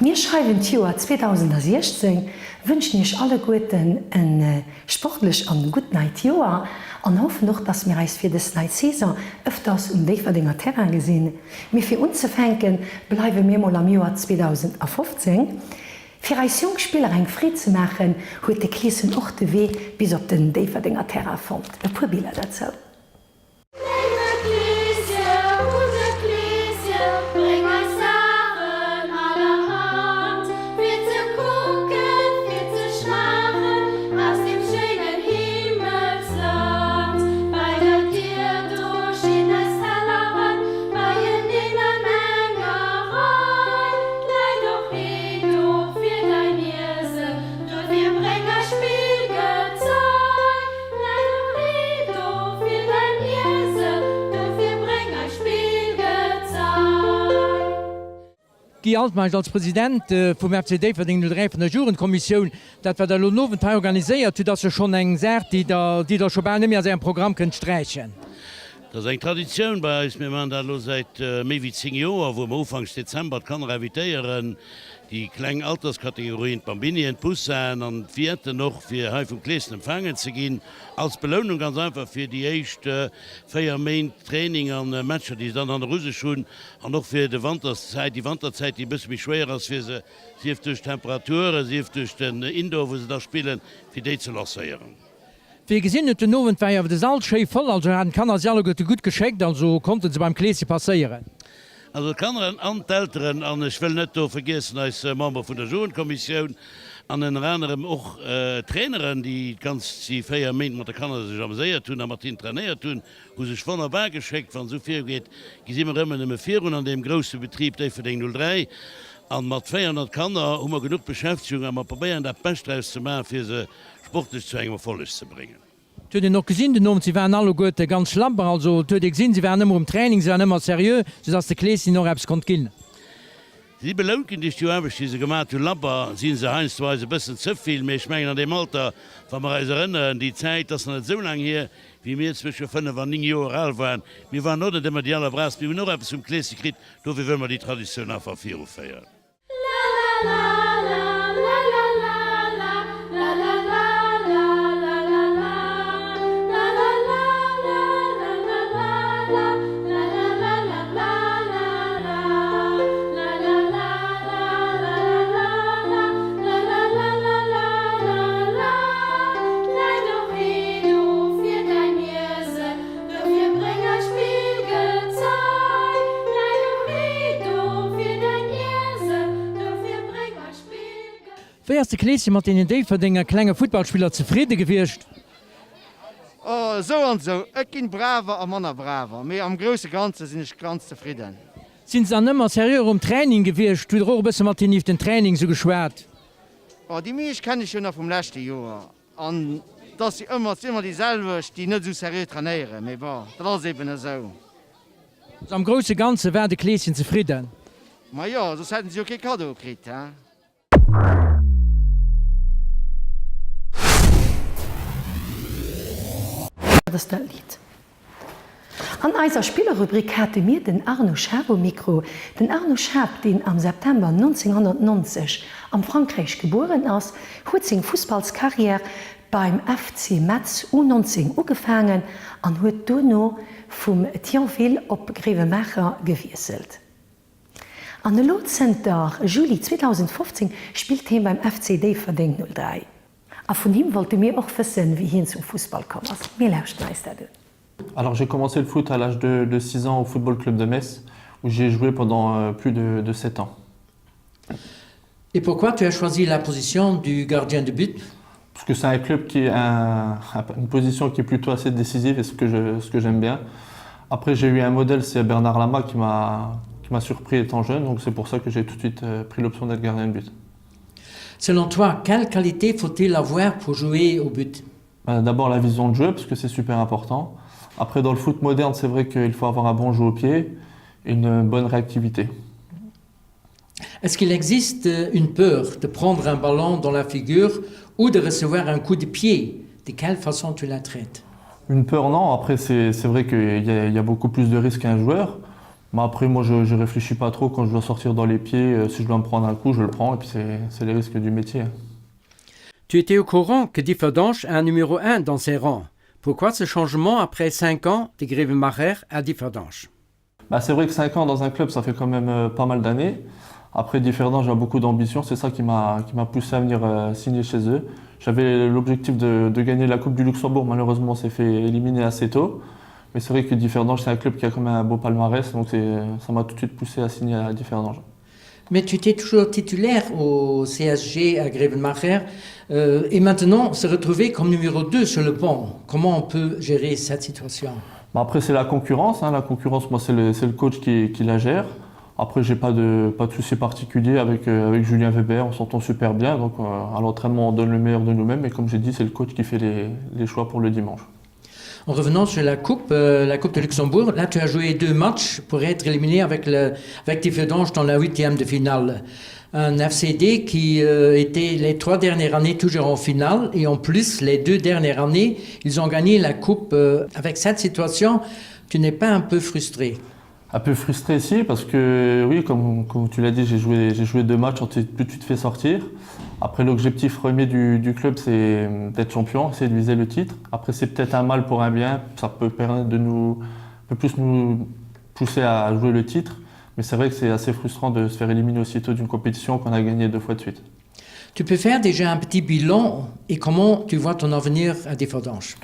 Mir schreiwen d'Joer 2016, wënschen iech alleguerten e sportlech an gutt neit Joer an hoffen och, dass mir eis fir dës nei Saison ëfters um Déifferdenger Terrain gesinn. Mee fir unzefänken, bleiwe mir mol am Joer 2015. Fir eis jonk Spiller eng Freed ze maachen, huet de Kleeschen och de Wee bis op den Déifferdenger Terrain fonnt. E puer Biller derzou. Léiwe Kleeschen, gudde Kleeschen, bréng eis Saachen allerhand, fir ze kucken, fir ze schmaachen, aus deem schéinen Himmelsland. Bei der Dier do stinn eis Telleren beieneen an enger Rei, 't läit och Hee do fir däin Iesse, duerfir bréng eis Spillgezei. 'Läit och Hee do fir däin Iesse, duerfir bréng eis Spillgezei. Guy Altmeisch als President vum FC Déifferdeng 03 vun der Jugendkommissioun, Dat wat der elo den Owend hei organiséiert hutt, ass jo schonn eng Saach, déi der déi der scho bal net méi aus Ärem Programm kënnt sträichen. Dat ass eng Traditioun bei eis. Mir maachen dat elo säit méi wéi 10 Joer, wou mer ufanks Dezember d'Kanner invitéieren, déi kleng Alterskategorien, d'Bambinien, d'Poussaen an d'Villetten och, fir hei vum Kleeschen empfaangen ze ginn, als Belounung ganz einfach fir déi éischt 4 Méint Training a Matcher, déi se dann hanneru sech hunn, an och fir de Wanterszäit, déi Wanterzäit, déi e bësse méi schwéier ass fir se, sief duerch d'Temperaturen, sief duerch den Indoor, wou se da spillen, fir déi ze lancéieren. Wéi ee gesinn huet, den Owend war jo awer de Sall schéi voll, also haten d'Kanner si alleguerte gutt geschéckt, also konnte se beim Kleesche passéieren. Also d'Kanner an d'Elteren, an ech wëll net do vergiessen eis Member vun der Jugendkommissioun an ënner anerem och d'Traineren, déi d'ganz déi 4 Méint mat de Kanner sech ameséiert hunn a mat hinnen trainéiert hunn, Hu sech wonnerbar geschéckt. Wann esou virugeet, gesi mer ëmmer nëmme virun an deem grousse Betrib Déifferdeng 03. An mat 400 Kanner hu mer genuch Beschäftegung a mer probéieren dat Bescht draus ze maachen, fir se sportlech zu engem Erfolleg ze bréngen. Et huet een och gesinn den Owend, si waren alleguerte ganz labber. Also et huet ee gesinn, si waren ëmmer um Training, si waren ëmmer seriö, soudass de Kleeschen hinnen och eppes konnt ginn. Si si belount ginn duerch déi Aarbecht, déi se gemat hunn. Labber si se heiansdo eis e bëssen ze vill, mee ech mengen an deem Alter, wa mer eis erënneren, déi Zäit ass nach net esou laang hier, wéi mir zwësche 5 an 9 Joer al waren, mir waren och net ëmmer déi allerbraavst, mir hunn och eppes vum Kleesche kritt, dofir wëlle mer déi Traditioun einfach viruféieren. Wéi ass de Kleeschen mat deenen Déifferdenger klenge Futtballspiller zefridde gewiescht? Oh, esou an esou. Et ginn braver a manner braver, mee am grousse Ganze sinn ech ganz zefridden. Sinn se dann ëmmer seriö um Training gewiescht? Hutt der och e bësse mat hinnen iwwer den Training sou geschwat? Oh, déi meescht kennen ech jo nach vum leschte Joer an et ass jo ëmmer, et sinn ëmmer déi selwecht, déi net esou seriö trainéieren, mee bon, dat ass eben esou. Also am grousse Ganze war de Kleeschen zefridden? Majo, soss hätten se jo kee Kaddo kritt, he? Wat ass dat Lidd? An eiser Spillerrubrik hate mir den Arno Schaap um Mikro. Den Arno Schaap, deen am September 1990 am Frankräich gebueren ass, huet seng Fussballskarriär beim FC Metz U19 ugefaangen an huet duerno vum Thionville op Grevenmacher gewiesselt. An elo zënter Juli 2015 spillt hien beim FC Déifferdeng 03. A vun him wollte mir och wëssen, wéi hien zum Fussball komm ass. Mir lauschten eis dat un. Alors j'ai commencé le foot à l'âge de de 6 ans au Football Club de Metz où j'ai joué pendant plus de de 7 ans. Et pourquoi tu as choisi la position du gardien de but? Parce que c'est un club qui est un, une position qui est plutôt assez décisive et ce que je, ce que j'aime bien. Après j'ai eu un modèle, c'est Bernard Lama qui m'a qui m'a surpris étant jeune, donc c'est pour ça que j'ai tout de suite euh, pris l'option d'être gardien de but. Selon toi, quelle qualité faut-il avoir pour jouer au but? D'abord la vision de jeu parce que c'est super important. Après dans le foot moderne, c'est vrai qu'il faut avoir un bon jeu au pied, une bonne réactivité. Est-ce qu'il existe une peur de prendre un ballon dans la figure ou de recevoir un coup de pied? De quelle façon tu la traites? Une peur non, après c'est vrai qu'il y, y a beaucoup plus de risques qu'un joueur. Mais après, moi, je ne réfléchis pas trop quand je dois sortir dans les pieds. Euh, si je dois me prendre un coup, je le prends et puis c'est les risques du métier. Tu étais au courant que Differdange a un numéro 1 dans ses rangs. Pourquoi ce changement après 5 ans de Grevenmacher à Differdange Bah, c'est vrai que 5 ans dans un club, ça fait quand même euh, pas mal d'années. Après, Differdange a beaucoup d'ambition, c'est ça qui m'a poussé à venir euh, signer chez eux. J'avais l'objectif de, de gagner la Coupe du Luxembourg, malheureusement, on s'est fait éliminer assez tôt. Mais c'est vrai que Differdange, c'est un club qui a quand même un beau palmarès, donc ça m'a tout de suite poussé à signer à Differdange. Mais tu étais toujours titulaire au CSG à Grevenmacher euh, et maintenant se retrouver comme numéro 2 sur le banc. Comment on peut gérer cette situation bah Après c'est la concurrence, hein. la concurrence moi c'est le, le coach qui, qui la gère. Après j'ai pas de, pas de soucis particuliers avec, euh, avec Julien Weber, on s'entend super bien, donc euh, à l'entraînement on donne le meilleur de nous-mêmes et comme j'ai dit c'est le coach qui fait les, les choix pour le dimanche. En revenant sur la coupe, euh, la coupe de Luxembourg, là tu as joué deux matchs pour être éliminé avec le avec Differdange dans la huitième de finale. Un FCD qui euh, était les trois dernières années toujours en finale et en plus les deux dernières années, ils ont gagné la coupe euh, avec cette situation, tu n'es pas un peu frustré. Un peu frustré ici parce que oui comme, comme tu l'as dit j'ai joué j'ai joué deux matchs on tout de suite fait sortir après l'objectif premier du, du club c'est d'être champion c'est de viser le titre après c'est peut-être un mal pour un bien ça peut permettre de nous un peu plus nous pousser à jouer le titre mais c'est vrai que c'est assez frustrant de se faire éliminer aussitôt d'une compétition qu'on a gagné deux fois de suite tu peux faire déjà un petit bilan et comment tu vois ton avenir à Défordange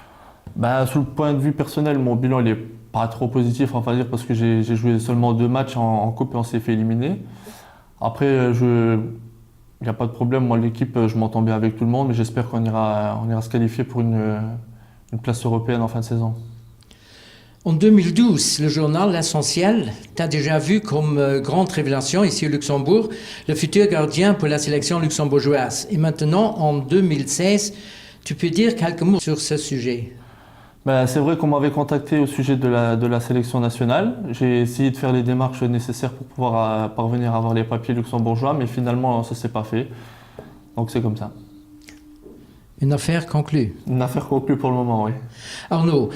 ben, sous le point de vue personnel mon bilan il est pas trop positif enfin dire parce que j'ai joué seulement deux matchs en, en coupe et on s'est fait éliminer après euh, je il n'y a pas de problème moi l'équipe euh, je m'entends bien avec tout le monde mais j'espère qu'on ira on ira se qualifier pour une, une place européenne en fin de saison. En 2012, le journal L'Essentiel t'a déjà vu comme euh, grande révélation ici au Luxembourg, le futur gardien pour la sélection luxembourgeoise. Et maintenant, en 2016, tu peux dire quelques mots sur ce sujet. Ben, c'est vrai qu'on m'avait contacté au sujet de la, de la sélection nationale. J'ai essayé de faire les démarches nécessaires pour pouvoir euh, parvenir à avoir les papiers luxembourgeois, mais finalement ça s'est pas fait. Donc c'est comme ça. Une affaire conclue. Une affaire conclue pour le moment, oui. Arnaud,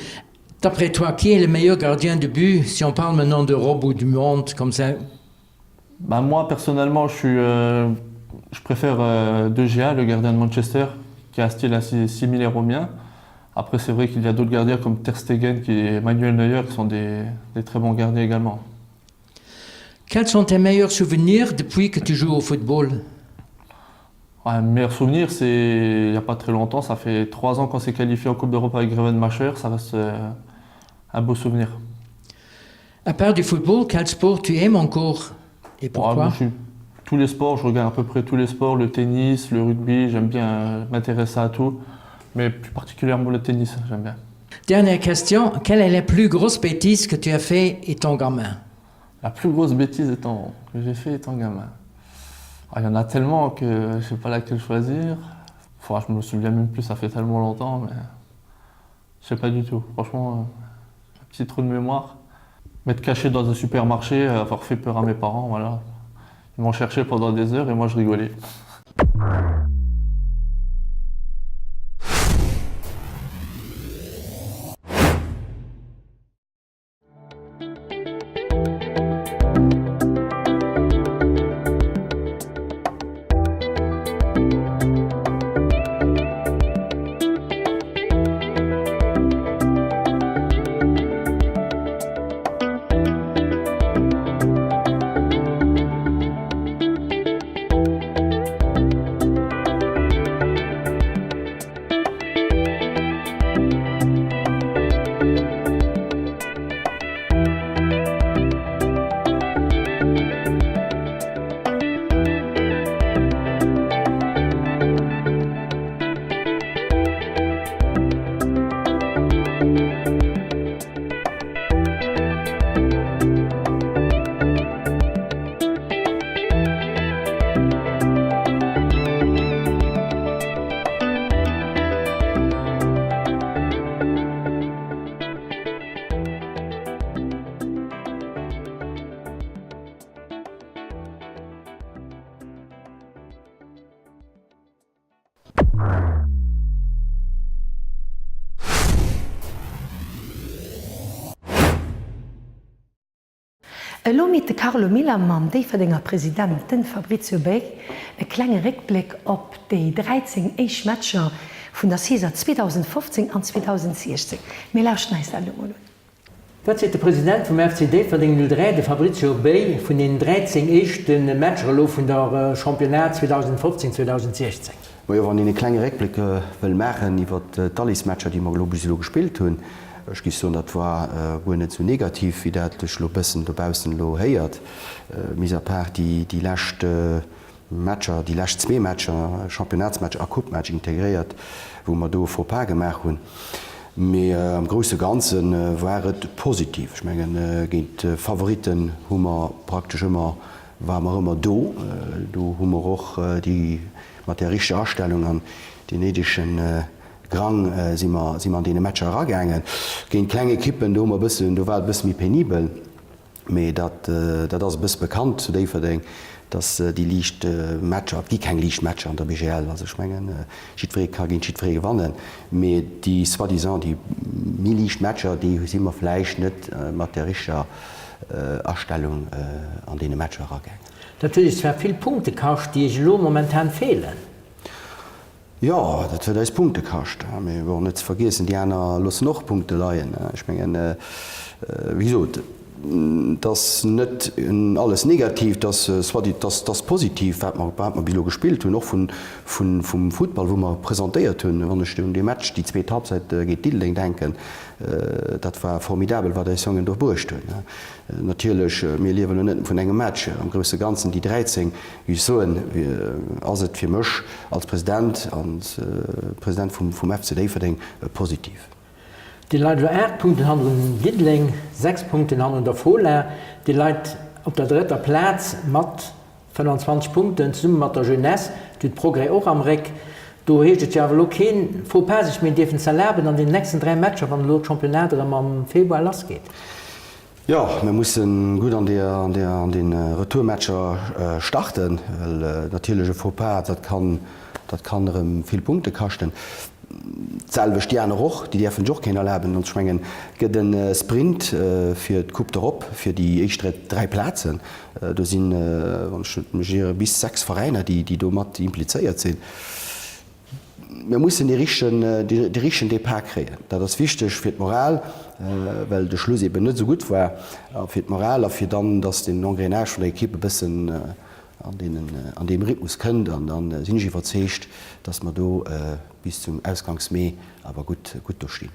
d'après toi, qui est le meilleur gardien de but si on parle maintenant d'Europe ou du monde comme ça ben moi personnellement je suis euh, je préfère euh, De Gea, le gardien de Manchester, qui a un style assez similaire au mien. Après c'est vrai qu'il y a d'autres gardiens comme Ter Stegen qui est Manuel Neuer qui sont des, des très bons gardiens également. Quels sont tes meilleurs souvenirs depuis que tu joues au football? Un meilleur souvenir, c'est il n'y a pas très longtemps, ça fait trois ans qu'on s'est qualifié en Coupe d'Europe avec Grevenmacher, ça reste euh, un beau souvenir. À part du football, quel sport tu aimes encore et pourquoi? Ouais, moi, je suis... Tous les sports, je regarde à peu près tous les sports, le tennis, le rugby, j'aime bien euh, m'intéresser à tout, mais plus particulièrement le tennis, j'aime bien. Dernière question, quelle est la plus grosse bêtise que tu as fait étant gamin? La plus grosse bêtise étant que j'ai fait étant gamin. Ah, il y en a tellement que je sais pas laquelle choisir. Enfin, je me souviens même plus, ça fait tellement longtemps, mais je sais pas du tout. Franchement, euh, un petit trou de mémoire. M'être caché dans un supermarché, euh, avoir fait peur à mes parents, voilà. Ils m'ont cherché pendant des heures et moi je rigolais. Elo meet de Carlo Miller mam Déifferdenger President, den Fabrizio Bei, e klenge Réckbléck op déi 13 éischt Matcher vun der Saison 2015 an 2016. Mir lauschten eis dat elo mol un. Wat seet de President vum FC Déifferdeng 03, de Fabrizio Bei, vun den 13 éischte Matcher elo vun der Championnat 2015, 2016? Majo, wann een e klenge Réckbléck wëll maachen iwwer d'Allismatcher, déi mer elo bis elo gespillt hunn, ech géif soen, dat war guer net esou negativ, wéi dat sech elo e bëssen dobaussen elo héiert, mis à part déi lescht Matcher, déi lescht zwee Matcher, Championnatsmatch a Coupematch integréiert, wou mer do e Faux-pas gemaach hunn. Mee am grousse Ganze war et positiv. Ech mengen, géint d'Favoritten hu mer praktesch ëmmer, ware mer ëmmer do. Do hu mer och déi, mat där richteger Astellung an deen néidege Grang si mer, si mer an deene Matcher eragaangen. Géint kleng Ekippen, do hu mer e bëssen, do war et e bësse méi penibel. Mee dat, dat ass e bësse bekannt zu Déifferdeng, dass déi liicht Matcher, et gi keng liicht Matcher an der BGL, also ech mengen, jiddweree ka géint jiddweree gewannen, mee déi soi-disant, déi méi liicht Matcher, déi si mer vläicht net mat der richteger Astellung an deene Matcher eragaangen. Dat huet Iech zwar vill Punkte kascht, déi Iech elo momentan feelen. Jo, dat huet eis Punkte kascht. Mee bon, net ze vergiessen, déi aner loossen och Punkte leien. Ech mengen, wéi gesot, et ass net alles negativ, et ass soit, et ass positiv, wat mer, wat mer bis elo gespillt hunn, och vun, vun, vum Futtball, wou mer presentéiert hunn. Wann ech un dee Match, déi zweet Halbzeit géint Diddeleng denken, dat war formidabel, wat eis Jongen do bruecht hunn. Natierlech, mir liewen elo net vun engem Match. Am grousse Ganzen, déi 13, Wéi ech soen, ass et fir mech als President an President vum FC Déifferdeng positiv. Dir leit elo 8 Punkten hanneren Diddeleng, 6 Punkten hanneren der Fola. Dir leit op der drëtter Plaz mat 25 Punkten, zesumme mat der Jeunesse. Dir hutt Progrès och am Réck. Do heescht et jo awer elo keen Faux-pas sech méi dierfen ze erlaben an den nächsten 3 Matcher, wann elo d'Championnat erëm am Februar lassgeet. Jo, mir mussen gutt an an de Retourmatcher starten, well natierlech e Faux-pas, dat kann, dat kann erëm vill Punkte kaschten. D'selwecht déi aner och, déi däerfen sech och keen erlaben. An ech mengen, et gëtt e Sprint fir d'Coupe d'Europe, fir déi éischt 3 Plazen. Do sinn, wann ech net mech iere, bis 6 Veräiner, déi do mat implizéiert sinn. Mir mussen dee richtegen, dee richtegen Depart kréien. Dat ass wichteg fir d'Moral, well de Schluss eben net esou gutt war, a fir d'Moral a fir dann, dass den Engrenage vun der Ekipp e bëssen an deenen, an deem Rhythmus kënnt. An da sinn ech iwwerzeegt, dass mer do bis zum Ausgangs Mee awer gutt, gutt do stinn.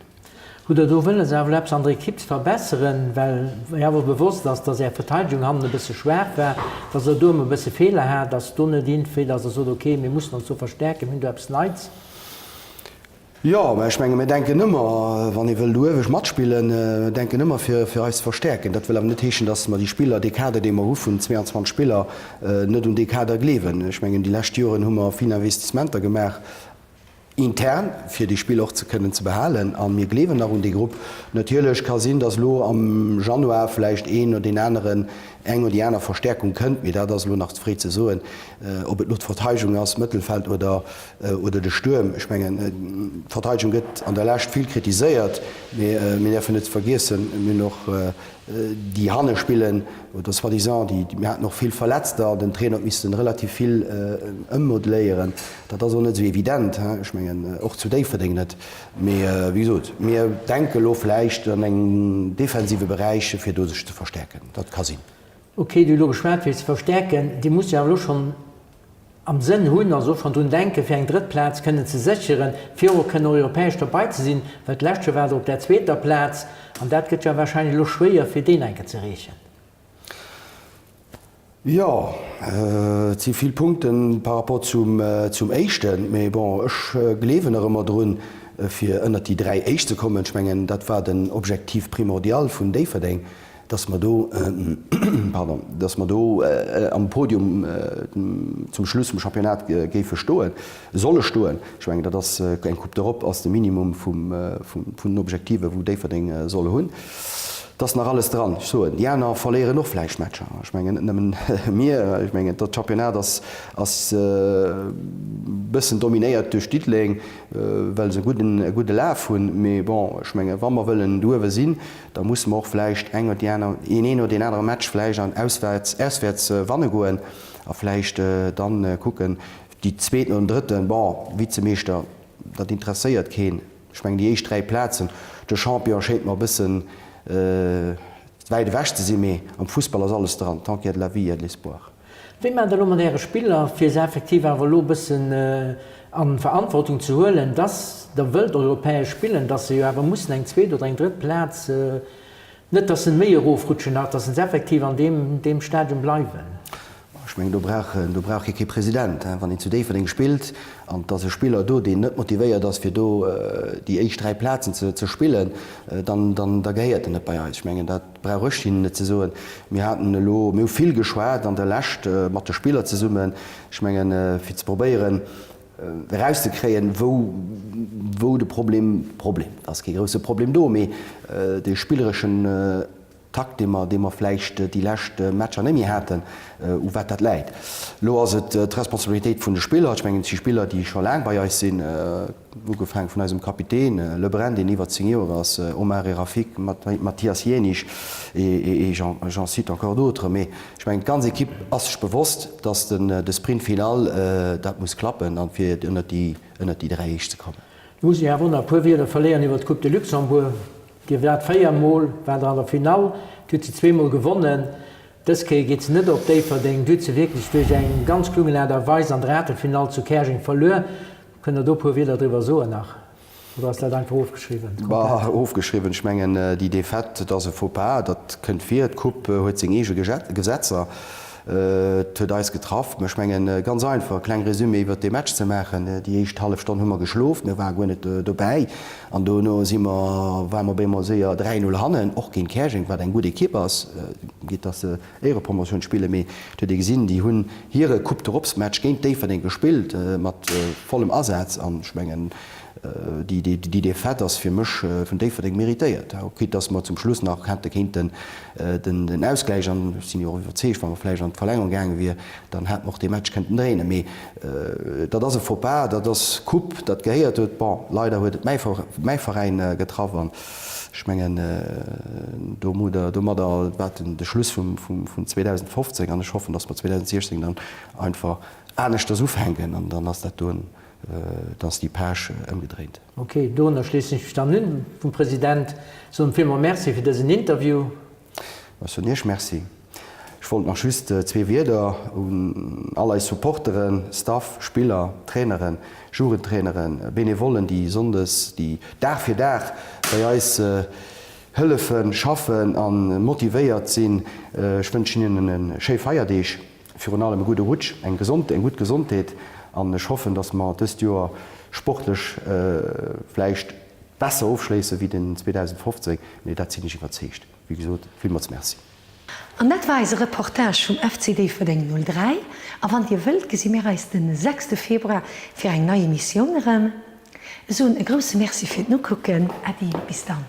Hutt Der do wëlles awer eppes an der Ekipp ze verbesseren, well jo awer bewosst ass, dass Är Verteidegung hannen e bësse schwaach war, dass Der do ëmmer e bësse Feeler hat? Ass do net iergendwéi, dass Der sot, okay, mir mussen ons do verstärken, mir hunn do eppes Neits? Jo, mä ech menge mir denken ëmmer, wann ee wëll do uewesch matspillen, mir denken ëmmer fir fir eis ze verstärken. Dat wëll awer net heeschen, dass mer déi Spiller, dee Kader dee mer hu vun 22 Spiller, net un dee Kader gleewen. Ech mengen déi lescht Joren hu mer vill Investissementer gemaach, intern, fir déi Spiller och ze kënnen ze behalen. A mir gleewen nach un dee Grupp. Natierlech ka sinn, datt elo am Januar vläicht een oder deen aneren, eng oder déi aner Verstäerkung kënnt, mee dat ass elo nach ze fréi ze soen, ob et elo d'Verteidegung ass, d'Mëttelfeld oder, oder de Stuerm. Ech mengen, d'Verteidegung gëtt an der Lescht vill kritiséiert, mee mir däerfen net vergiessen, mir hunn och déi hanne spillen oder soi-disant déi, mir haten och vill Verletzter, den Trainer huet missten relativ vill ëmmodeléieren. Dat ass och net esou evident, ech mengen och zu Déifferdeng net. Mee wéi gesot, mir denke lo vläicht an engem defensive Beräich, fir do sech ze verstäerken. Dat ka sinn. Ok, Dir hutt elo geschwat fir ze verstäerken. Dir musst jo awer elo schonn am Sënn hunn, also och schonn drun denken, fir eng drëtt Plaz kënnen ze sécheren, fir och kënnen europäesch derbei ze sinn, well d'lescht Joer war Der op där zweeter Plaz an dat gëtt jo wahrscheinlech elo schwéier, fir deen enke ze erreechen. Jo, et si vill Punkte par rapport zum zum éischten, mee bon, ech gleewen nach ëmmer drun, fir ënnert déi 3 éischt ze kommen. Ech mengen, dat war den Objectif primordial vun Déifferdeng, dass mer do, pardon, dass mer do am Podium zum Schluss vum Championnat géife stoen, solle stoen. Ech mengen, dat ass eng Coupe d'Europe ass de Minimum vum, vun den Objektive wou Déifferdeng soll hunn. Et ass nach alles dran. Ech soen, déi aner verléieren och vläicht Matcher. Ech mengen net nëmmen mir. Ech mengen, dat Championnat ass ass e bëssen dominéiert duerch Diddeleng, well se e gudden, e gudde Laf hunn. Mee bon, ech mengen, wa mer wëllen do uewe sinn, da musse mer och vläicht eng oder déi aner, een een oder deen anere Match vläicht an auswäerts, auswäerts wanne goen a vläicht dann kucken, déi zweeten oder den drëtten, bon, Vizemeeschter, dat interesséiert keen. Ech mengen déi éischt 3 Plazen, de Champion schéint mer e bëssen wäit ewech ze sinn, mee am Fussball ass alles dran, tant qu'il y a de la vie, il y a de l'espoir. Wéi maacht Der elo mat Äre Spiller, fir se effektiv awer elo e bëssen an Verantwortung ze huelen, dass Der wëllt europäesch spillen, dass se jo awer mussen eng zweet oder eng drëtt Plaz Net dass se méi erofrutschen nach, dass se effektiv an deem deem Stadium bleiwen. Ech mengen, do brauch do brauch ee kee President. Wann een zu Déifferdeng spillt an et ass e Spiller do, deen net motivéiert ass, fir do déi éischt 3 Plazen ze ze spillen, dann dann da gehéiert en net bei eis. Ech mengen, dat brauch ech hinnen net ze soen. Mir haten elo, mir hu vill geschwat an der Lescht mat de Spiller zesummen, ech mengen, fir ze probéieren, erauszekréien, wou, wou de Problem, Problem, et ass kee grousse Problem do, mee dee spillereschen Takt, dee mer, dee mer vläicht déi lescht Matcher net méi haten, u wat dat läit. Elo ass et d'Responsabilitéit vun de Spiller. Ech mengen, et si Spiller, déi scho laang bei eis sinn, ugefaange vun eisem Kapitän Lebrun, deen iwwer 10 Joer ass, Omar et Rafik, Mathias Jenisch et j'en cite encore d'autres. Mee Ech mengen, d'ganz Ekipp ass sech bewosst, dass de Sprint final, dat muss klappen, an fir ënnert déi ënnert déi 3 Éischt ze kommen. Do muss ech awer och nach e puer Wierder verléieren iwwer d'Coupe de Luxembourg. Dir waart 4 Mol waart der an der Finall, Dir hutt se zweemol gewonnen. Dës Kéier geet se net op Déifferdeng. Dir hutt se wierklech duerch eng ganz klungen Aart a Weis an der Aachtelsfinall zu Käerjeng verluer. Kënnt Der do e puer Wierder driwwer soen nach? Oder ass dat einfach ofgeschriwwen? Bah, ofgeschriwwen. Ech mengen, déi Defaite, dat ass e Faux-pas, dat kënnt vir. D'Coupe huet seng eege Gesetzer. Et huet eis getraff. Mä ech mengen, ganz einfach, e kleng Résumé iwwert dee Match ze maachen, Déi éischt hallef Stonn hu mer geschlof, mir ware guer net dobäi. An dono si mer, ware mer op eemol séier 3, 0 hannen, och géint Käerjeng, wat eng gutt Ekipp ass, quitte dass se Éierepromotioun spillen. Mee et huet ee gesinn, déi hunn hire Coupe d'Europes-Match géint Déifferdeng gespillt mat vollem Asaz. An ech mengen, Déi Defaite ass fir mech vun Déifferdeng méritéiert, quitte dass mer zum Schluss nach hätte kéinten den Ausgläich, an ech sinn jo och iwwerzeegt, wa mer vläicht an d'Verlängerung gaange wier, dann hätte mer och dee Match kënnten dréinen. Mee dat ass e Faux-pas, dat ass Coupe, dat gehéiert huet. Bon, leider huet et mäi Veräin getraff an ech mengen domadder war de Schluss vun 2015 an ech hoffen, dass mer 2016 dann einfach aneschters ufänken an dann ass dat do Et ass déi Page ëmgedréint. Ok, dorunner schléissen ech mech dann un vum President. Soen villmol Merci fir dësen Interview. Ech soen Iech Merci. Ech wollt nach just zwee Wierder un all eis Supporteren, Staff, Spiller, Traineren, Jugendtraineren, Benevollen, déi sonndes, déi Dag fir Dag bei eis hëllefen, schaffen a motivéiert sinn. Ech wënschen hinnen e schéi Feierdeeg. Virun allem e gudde Rutsch, eng gesond, eng gutt Gesondheet an ech hoffen, dass mer dëst Joer sportlech vläicht besser ofschléisse wéi den 2015, mee dat sinn ech iwwerzeegt. Wéi gesot, villmools Merci. An dat war eise Reportage vum FC Déifferdeng 03. A wann Dir wëllt, gesi mir eis den sechste Februar fir eng nei Emissioun erëm. Soen e grousse Merci fir d'Nokucken. Äddi, bis dann.